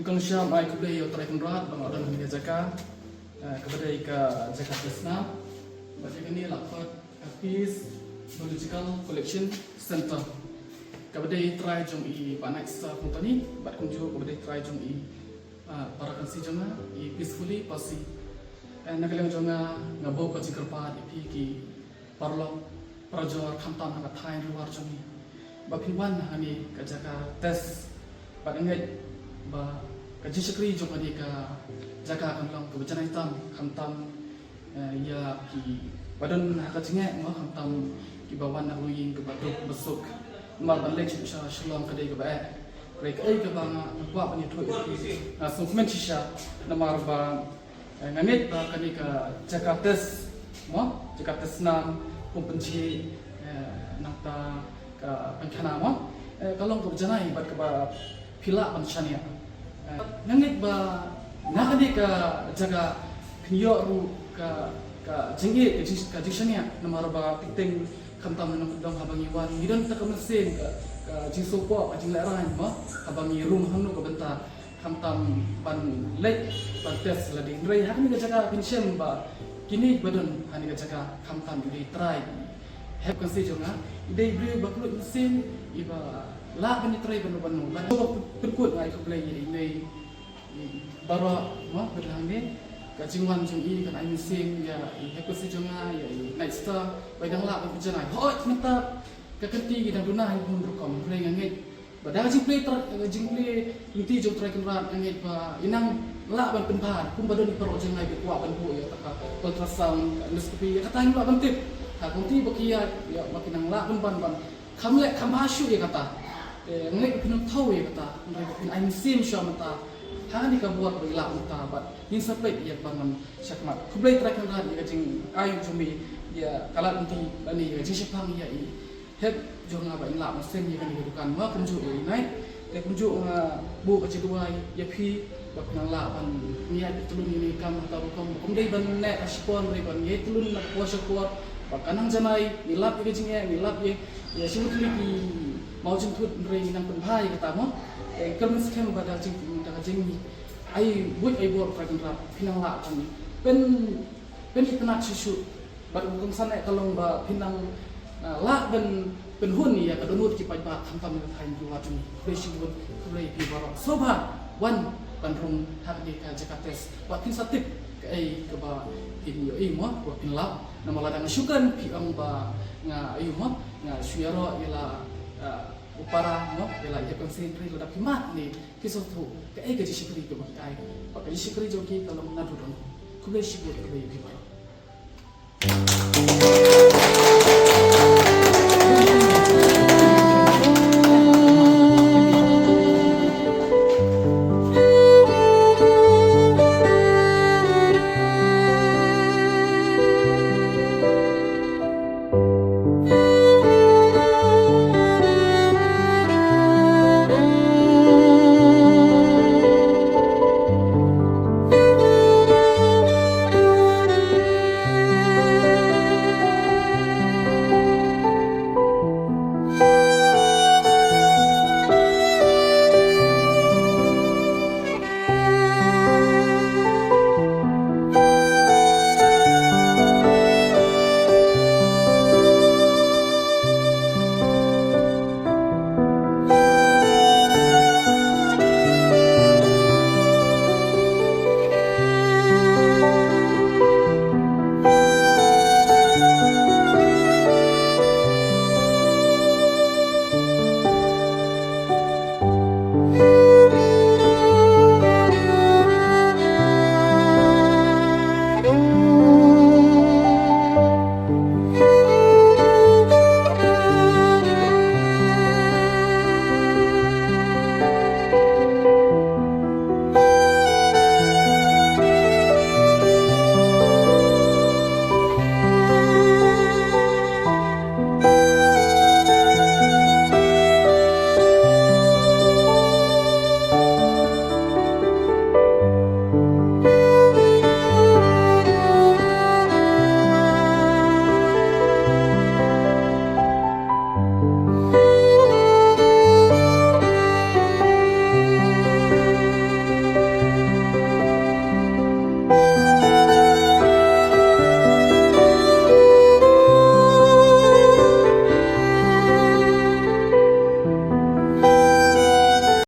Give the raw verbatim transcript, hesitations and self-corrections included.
Kong Sham ai khublei ïa u Trai Kynrad ba nga don ha kane ka jaka, eh, kaba dei ka jaka test snam. Bad ïa kane la khot ka Peace Biological Collection Center. Kaba dei trai jong i Bah Night Star Company, bad kumjuh kaba dei trai jong i, ah, para kan si jong nga, i Peacefully Pasi. Eh, na ka liang jong nga, nga buh ka jingkyrpad ïa phi ki paralok, parajor, khamtam ha ka thaiñ Ri War jong ngi ba phin wan ha kane ka jaka test. Bad nga ngeit ba ka jingshakri jong kane ka jaka kan long kaba janai tam, khamtam, eh, ïa kiba don ha ka jingeh mo, khamtam kiba wan na ka longïing kaba duk kaba suk. Namar ban leit sha Shillong ka dei kaba eh. Hynrei kaei kaba nga kwah ban ïathuh ïa phi, nga sngewkmen shisha namar ba Eh, nga ngeit ba kane ka jaka test mo, jaka test snam kum pynjhieh, eh, nangta ka painkhana mo, eh, ka long kaba janai bad kaba phi lah ban shaniah. Eh, nga ngeit ba na kane ka jaka phin ïoh ruh ka, ka jingïeit, ka jing, ka jingshaniah namar ba teng teng khamtam na nongkyndong haba ngi wan ngi don tang ka mynsiem ka, ka jingsngewpoh, ka jinglehrain mo, haba ngi rung hangno ka bynta khamtam ban leit ban test lade. Hynrei ha kane ka jaka phin shem ba kine ba don ha kane ka jaka khamtam i dei trai, hep kan si jong nga, i dei briew ba kylluid mynsiem, iba lah ban ïatrei ban ban ban ba pynkut. Nga ai khublei ïa i mei baroh mo, ba hangne ka jingwan jong i kan ai mynsiem ïa i hep kan si jong nga, ïa i Night Star ba i dang lah ban pynjanai. Hooid mynta ka kynti ki dang duna ha bun rukom, hynrei nga ngeit ba da ka jingplie, ka jingplie lynti jong Trai Kynrad, nga ngeit ba i nang lah ban pynbha kumba don i paralok jong nga ba kwah ban buh ïa kata ka ultrasound, ka endoscopy, ïa kata ngim lah ban tip. Ha ka lynti ba ki ïaid, ïa ba ki nang lah ban ban ban kham leh kham bha shuh ïa kata. Te nga ngeit ba phin ym thaw ïa kata, hynrei ba phin ai mynsiem shuwa mynta ha kane ka bor ba i lah mynta bad ngin sa peit ïa kaba ngan shakhmat. Khublei Trai Kynrad ïa ka jingai jong me, ïa ka lad lynti lane ïa ka jingshemphang ïa i hep jong nga ba in lah ban seng ïa kane ka dukan. Nga kumjuh ïa i Night, te kumjuh nga buh ka jingduwai ïa phi ba phin nang lah ban ïaid ban tylun ïa kane ka kam ha kata ka rukom. Ym dei ban neh ha shipor, ym dei ban ïaid tylun na ka por sha ka por. Ba kan nang janai, ngi lap ïa ka jingeh, ngi lap ïa, ïa shibun tylli ki maw jingthut, hynrei ngi nang pynbha ïa kata mo. Te kyrmen skhem ba da ka jing, da ka jingaibuit aibuh Trai Kynrad phin nang lah ban pyn, pynitynnad shuh shuh. Bad u kongsan eh ka long ba phin nang, ah, lah ban pynhun ïa ka dohnud ki paidbah khamtam ïa ka thaiñ Ri War jong ngi. Khublei shibun, khublei ïa phi baroh. Sngewbha wan ban rung ha kane ka jaka test bad phin sa tip kaei kaba phin ïohi mo, ba phin lap. Namar lada nga shu kren phi ong ba nga aiu mo, nga shu ïaroh ïa la, ah, u para mo, ïa la ïa kongsan, hynrei lada phi mad ne phi sngewthuh kaei ka jingshakri kaba ki ai. Bad ka jingshakri jong ki ka long naduh dong. Khublei shibun, khublei ïa phi baroh.